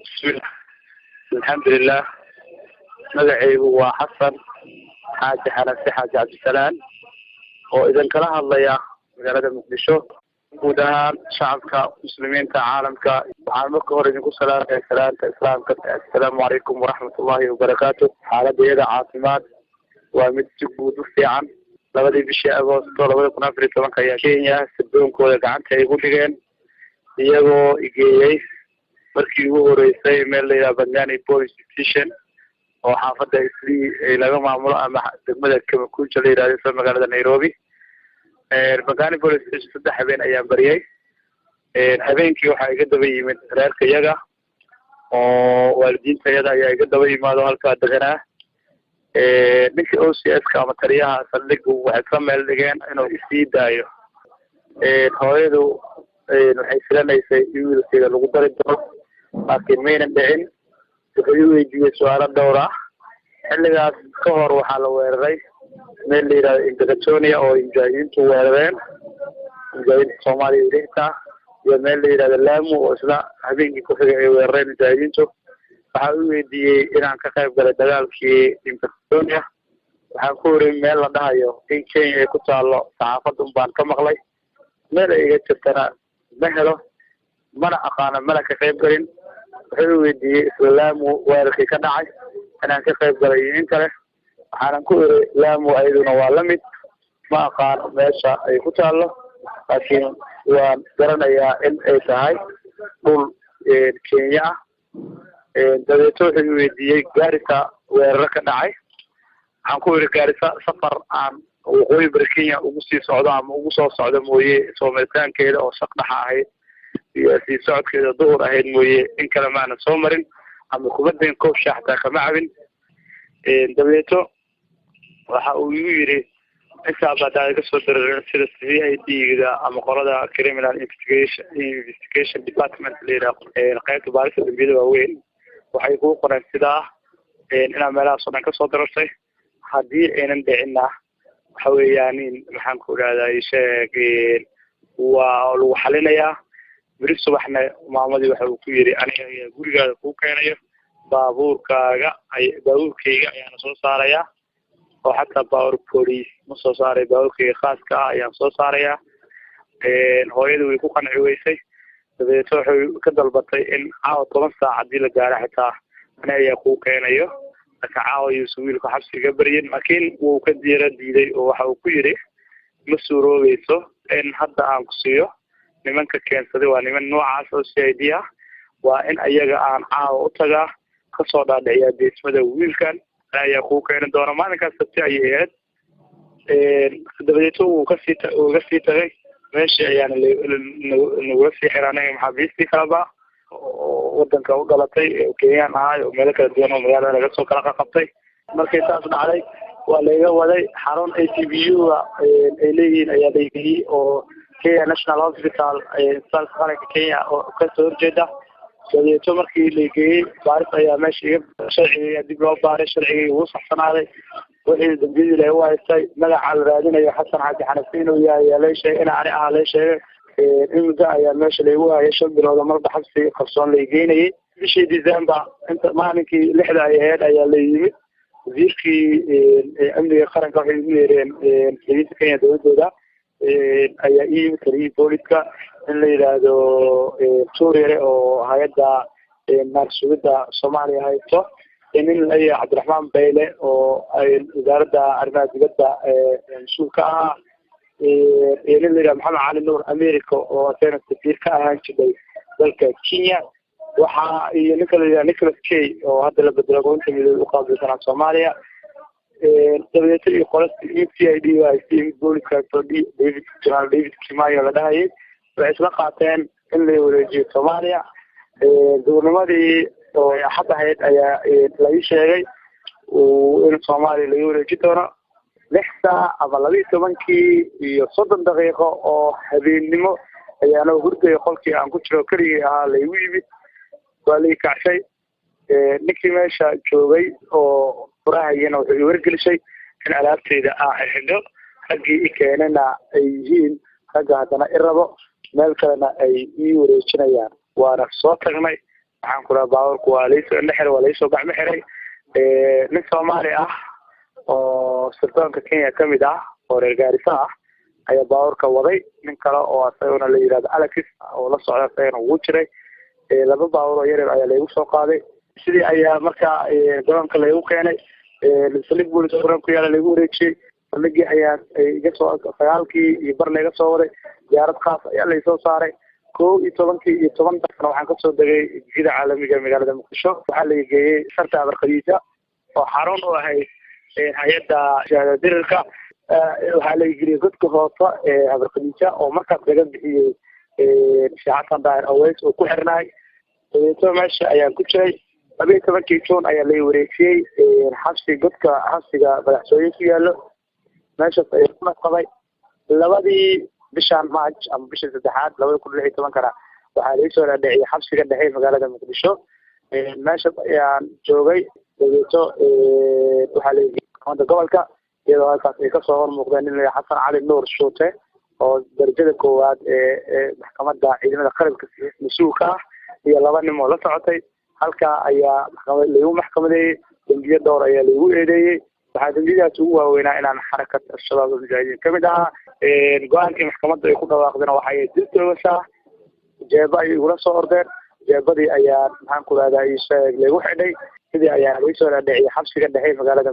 Bismillah, alxamdulilah. Magacaygu waa Xasan Xaaji Xanase Xaaji Cabdisalaan oo idinkala hadlaya magaalada Muqdisho. Guud ahaan shacabka muslimiinta caalamka, waxaan marka hore idinku salaamaya salaanta Islaamka: assalaamu calaykum waraxmat ullahi wabarakaatu. Xaaladayada caafimaad waa mid si guud u fiican. 2dii bishii Agoosto 2014-ka ayaa Kenya sirdoonka gacanta ay ku dhigeen, iyagoo igeeyey markii ugu horeysay meel la yidhaha Pangani Police Station oo xaafadda Islii laga maamulo ama degmada Kamakunji la yidhahdo, isla magaalada Nairobi. Pangani Police Station 3 habeen ayaan bariyey. Habeenkii waxaa iga daba yimid reerka iyaga oo waalidiinta iyada ayaa iga daba yimaado halkaa deganaa. Ninkii OCS ka ama taliyaha saldhigu waxay ka meel dhigeen inuu isii daayo. Hooyadu waxay filanaysay in wiilkeeda lagu dari doono, laakiin maynan dhicin. Wuxuu i weydiiyey su-aalo dhowr ah. Xilligaas ka hor waxaa la weeraray meel la yidhahdo Mpeketoni oo mujaahidiintu weerareen, mujaahidiinta Soomaaliya lixta, iyo meel la yidhahdo Lamu oo isla habeenkii ku xigay ay weerareen mujaahidiintu. Waxaa u weydiiyey inaan ka qayb galay dagaalkii Mpeketoni. Waxaan ku iri meel la dhahayo in Kenya ay ku taalo saxaafadda un baan ka maqlay, meel ay iga jirtana ma helo, mana aqaano, mana ka qayb galin. Wuxuu i weydiiyey isla Lamu weerarkii ka dhacay inaan ka qayb galay iyo in kale. Waxaanan ku iri Lamu ayaduna waa lamid, ma aqaano meesha ay ku taallo, laakiin waan garanayaa in ay tahay dhul Kenya ah. Dabeeto wuxuu i weydiiyey Gaarisa weeraro ka dhacay. Waxaan ku iri Gaarisa safar aan waqooyi bari Kenya ugu sii socdo ama ugu soo socdo mooye, soomaritaankeeda oo saqdhaxa ahayd iyo sii socodkeeda duhur ahayd mooye, in kale maana soo marin ama kubaddan koob shaah xataa kama cabin. Dabeeto waxa uu igu yidhi intaaba haddaad iga soo dararin sida CID-ga ama qolada Criminal Investigation Department la yidhaah, qaybta baarista dambiyada waaweyn, waxay kuu qoreen sidaa inaad meelahaas oo dhan kasoo darartay. Haddii aynan dhicinna, waxa weeyaan in maxaan ku idhahdaa, sheeg, waa lagu xalinayaa. Beri subaxna maamadii waxa uu ku yidhi aniga ayaa gurigaada kuu keenayo, baabuurkaaga ay baabuurkayga ayaana soo saarayaa, oo xataa baabuur police ma soo saaray, baabuurkayga khaaska ah ayaan soo saarayaa. Hooyada way ku qanci weysay. Dabeeto waxay ka dalbatay in caawa 10 saac haddii la gaaro xitaa ani ayaa kuu keenayo, laakiin caawa yuusan wiilku xabsiga baryin. Laakiin wuu ka diira diiday oo waxa uu ku yidhi ma suuroobeyso in hadda aan ku siiyo. Nimanka keensaday waa niman noocaas oo CID ah, waa in ayaga aan caawa u tagaa, kasoo dhaadhiciyaa deesmada wiilkan, ani ayaa kuu keeni doona. Maalinkaas Sabti ayay ahayd. Dabadeeto wuu kasii uga sii tagay. Meeshii ayaana nagula sii xiray anaga maxaabiistii kaleba wadanka u dhalatay ee Kenyaan ahaay oo meelo kala duwan oo magaalada laga soo kala qaqabtay. Markay saas dhacday, waa layga waday xarun ATBU-ga ay leeyihiin ayaa laygeeyey oo Kenya National Hospital, isbitaalka qaranka Kenya oo kasoo horjeeda. Dabeeto markii laygeeyey, baaris ayaa meesha iga sharciga dib loo baaray. Sharcigii wuu saxsanaaday wixii dambiyadii lagu haystay. Magaca la raadinayo Xasan Xaaji Xanafi inuu yahay ayaa lay sheegay, in ani ahaa lay sheegay. In muddo ayaa meesha laygu hayay, 5 bilood oo marba xabsi qarsoon laygeynayay. Bishii December inta maalinkii 6da ay ahayd ayaa la yimid. Wasiirkii amniga qaranka waxay igu yeereen muslimiinta Kenya dowladooda ayaa ii yimid, taliyihii booliska in la yidhaahdo Tuuryare oo hay-adda maarsugidda Soomaaliya haysto, nin la Cabdiraxmaan Bayle oo wasaaradda arrimaha dibadda mas-uul ka ahaa, iyo nin la yidhahdo Maxamed Cali Nuur America oo asagana safiir ka ahaan jiray dalka Kenya, waxa iyo ninka la yidhahdo Nicholas Kay oo hadda la bedelo gobolka Midoobe u qaabilsanaa Soomaaliya. Dabadeeto iyo qolas mid CID haystay, mid booliska haysto, David, General David Kimayo la dhahayay, waxay isla qaateen in la wareejiyo Soomaaliya. Duurnimadii oo Axad ahayd ayaa la ii sheegay in Soomaaliya laga wareeji doono. 6 saac ama 12-kii iyo 30 daqiiqo oo habeennimo ayaana hurdaya qolkii aan ku jiro keligii ahaa laygu yimid. Waa lai kacshay. Ninkii meesha joogay oo furahayana wuxuu i wargelishay in alaabteyda aan xidho, raggii i keenana ay yihiin ragga haddana i rabo, meel kalena ay ii wareejinayaan. Waana soo tagnay. Waxaan ku raha baabuurku waa laysoo indho xiray, waa laysoo gacmo xiray. Nin Soomaali ah oo sirdoonka Kenya kamid ah oo reer Gaarisa ah ayaa baabuurka waday. Nin kale oo asagana la yihahdo Alex oo la socda asagana wuu jiray. Laba baabuur oo yaryar ayaa laygu soo qaaday. Sidii ayaa marka garoonka laygu keenay, saldhig boolis garoon ku yaala laygu wareejiyey. Saldhigii ayaa iga soo 9:15 layga soo waday. Diyaarad khaas ayaa laysoo saaray. 11:10 waxaan kasoo degay jida caalamiga magaalada Muqdisho. Waxaa la geeyey sarta Abarkhadiija oo xarun u ahayd hay-adda dirirka. Waxaa la geliyey godka hoose ee Abarkhadiija oo markaas laga bixiyey Sheekh Xasan Daahir Aweys oo ku xirnaay. Dabeeto meesha ayaan ku jiray. 12-kii Juun ayaa lay wareejiyey xabsi godka xabsiga madaxtooye ku yaalo. Meeshaas ayaan ku nafqaday. 2-dii bishaan March ama bishii saddexaad 2016-kana waxaa laisoo dhaadhiciyey xabsiga dhexe magaalada Muqdisho. Meeshaas ayaan joogay. Dabeeto waxaa la maxkamadda gobolka, iyadoo halkaas ay kasoo hor muuqdeen nin la Xasan Cali Nuur Shuute oo darajada koowaad ee maxkamadda ciidamada qalabka mas-uulka ah iyo laba nin oo la socotay. Halkaa ayaa maxkamad laygu maxkamadeeyey. Dembiyo dhowr ayaa laygu eedeeyey. Waxaa dembiyadaas ugu waaweynaa inaan Xarakat Al-Shabaab Almujaahidiin kamid ahaa. Go-aankii maxkamadda ay ku dhawaaqdeen waxay dil toogashaa. Jeeba ayay igula soo ordeen. Jeebadii ayaa, maxaan ku rahdaa, laygu xidhay. Sidii ayaa laysoo dhaadhiciyey xabsiga dhexe magaalada.